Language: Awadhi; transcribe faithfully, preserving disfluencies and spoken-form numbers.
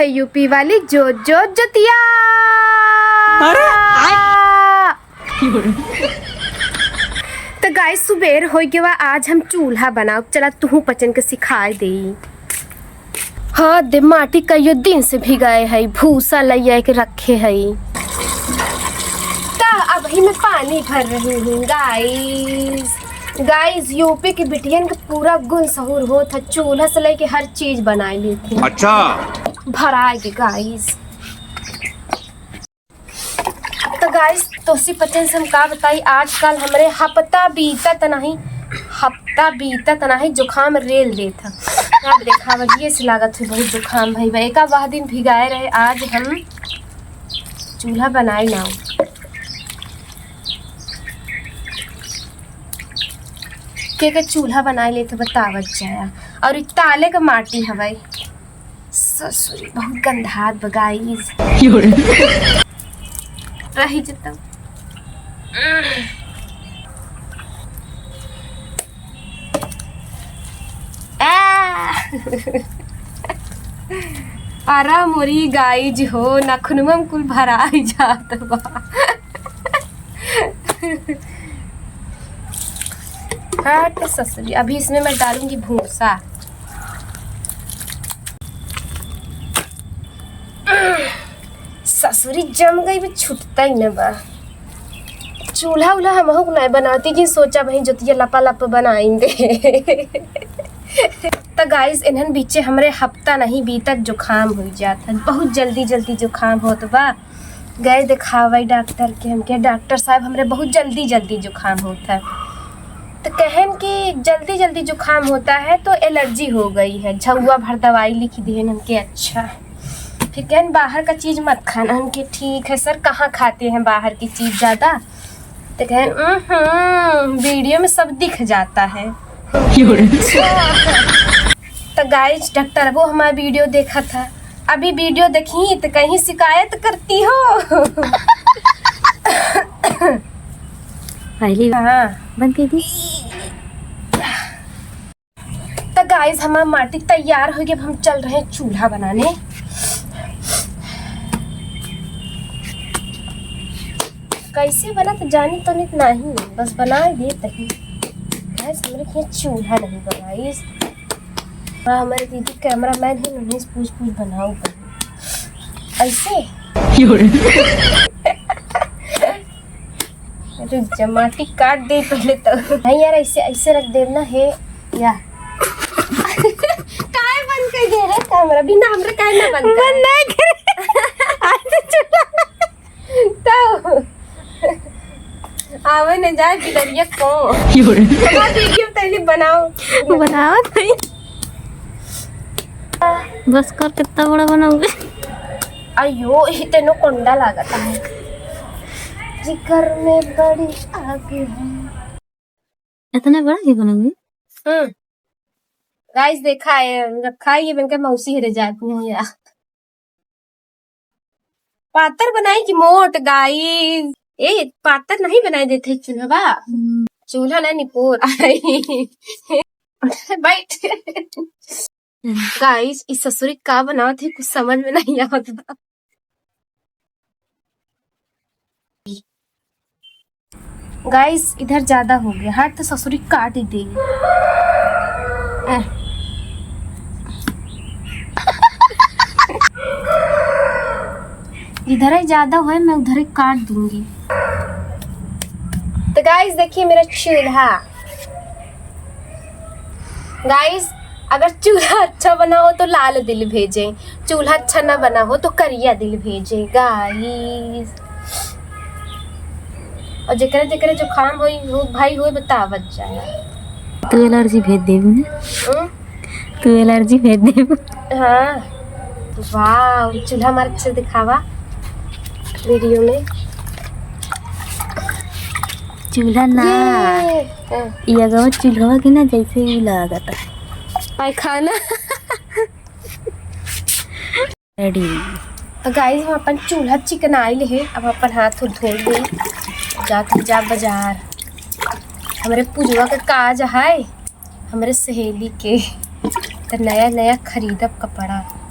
यूपी वाली जो जो जतिया। अरे! तो गाइस, सुबेर होइ गवा, आज हम चूल्हा बनाओ। चला, तुहू पचन के सिखाए देई। हाँ, दे माटी कइयो दिन से भिगाए है, भूसा लइया के रखे है। त अबही मैं पानी भर रही हूँ, गाइस। गाइस, यूपी के बिटियन के पूरा गुण सहूर होत है, चूल्हा से लेके हर चीज बनाए लेते हैं। अच्छा। भराए के, गाइस। तो गाइस, तोसी पचन से हम का बताई, आजकल हमरे हफ्ता बीतत नहीं, हफ्ता बीतत नहीं, जुकाम रेल देत है। अब देखा, अजिए से लागत है बहुत जुकाम भई बा। एका वह दिन भिगाए रहे, आज हम चूल्हा बनाई ना। के के चूल्हा बनाए लेते बतावत जाया। और ई ताले के माटी हवई। ससुरी, बहुत गंधात बा, गाइस। क्यों रे? रही जतऊ। आ! अरा मोरी गाइस हो, नखुनवा में कुल भराई जात बा। हट ससुरी, अभी इसमें मैं डालूंगी भूसा। ससुरी जम गई, भी छूटता ही न बा। चूल्हा उल्हा हमहू के नाय बनाती कि सोचा वही जोतिया लपा लप बनाइन दे। त गाइस, इन्हन बीचे हमरे हफ्ता नहीं बीतत जुकाम हो जात है, बहुत जल्दी जल्दी जुकाम होत बा। गए देखावे डॉक्टर के, हमके डॉक्टर साहब हमरे बहुत जल्दी जल्दी जुकाम होत है। तो कहन कि जल्दी जल्दी जुकाम होता है तो एलर्जी हो गई है। झउआ भर दवाई लिख दिहन हमके। अच्छा, फिर कहन बाहर का चीज मत खाना। हमके ठीक है सर, कहाँ खाते हैं बाहर की चीज ज्यादा? तो कहन, "उहुं, वीडियो में सब दिख जाता है।" तो गाइस, डॉक्टर वो हमारा वीडियो देखा था, अभी वीडियो देखी तो कहीं शिकायत करती हो। पहली बार हाँ। बंद कर दी। तो गाइस, हमार माटी तैयार हो गई, अब हम चल रहे हैं चूल्हा बनाने। कैसे बनत जानी तो नित नहीं, बस बनाए देत ही। गाइस, हमरे के चूल्हा नहीं बा गाइस। हाँ, हमारे दीदी कैमरामैन है, उन्हें पूछ पूछ बनाओ कहीं। ऐसे? क्यों रे? रुक जा, माटी काट दे पहले तो। नहीं यार, ऐसे, ऐसे रख देब ना, हे या। काहे बंद कर दे रे कैमरा? बिना हमरे काहे ना बंद करे? बंद नहीं करे। आज तो चुप। तो आवे न जाए बिलरिया को। क्यों रे? हमार वीडियो पहले बनाओ। बनाओ नहीं। बस कर, कितना बड़ा बनाओगे? अयो, ई तेनो कोंडा लागत है। जिगर में बड़ी आग है। इतना बड़ा ही बनाओगे? हम्म। गाइस, देखा है, रखा है ये बनकर मौसी हरे जाती हूँ या। पातर बनाई कि मोट, गाइस? ए, पातर नहीं बनाई देते चूल्हा। हम्म। चूल्हा ना निपोर। बैठ। गाइस, इस ससुरी का बनावत है, कुछ समझ में नहीं आवत बा। गाइस, इधर ज्यादा हो गया, हट तो ससुरी काट ही देगी। एह। इधर ही ज्यादा होए, मैं उधर ही काट दूंगी। तो गाइस, देखिए मेरा चूल्हा। गाइस, अगर चूल्हा अच्छा बना हो तो लाल दिल भेजें, चूल्हा अच्छा ना बना हो तो करिया दिल भेजें गाइस। और जेकरे जेकरे जुकाम होई, हो भाई होई, बतावत जाए। तू एलर्जी भेज देबू ना? हम्म? तू एलर्जी भेज देबू। हाँ। वाह, चूल्हा हमारा अच्छे दिखावा वीडियो में। चूल्हा ना। ये, हाँ। ये अगवा चूल्हा के ना जैसे ही लागत है। पायखाना। रेडी। तो गाइस, हम अपन चूल्हा चिकनाइल है, अब अपन हाथ उथ धो ले। जात जा बाजार। हमरे पूजवा के काज है, हमरे सहेली के, तो नया नया खरीदब कपड़ा।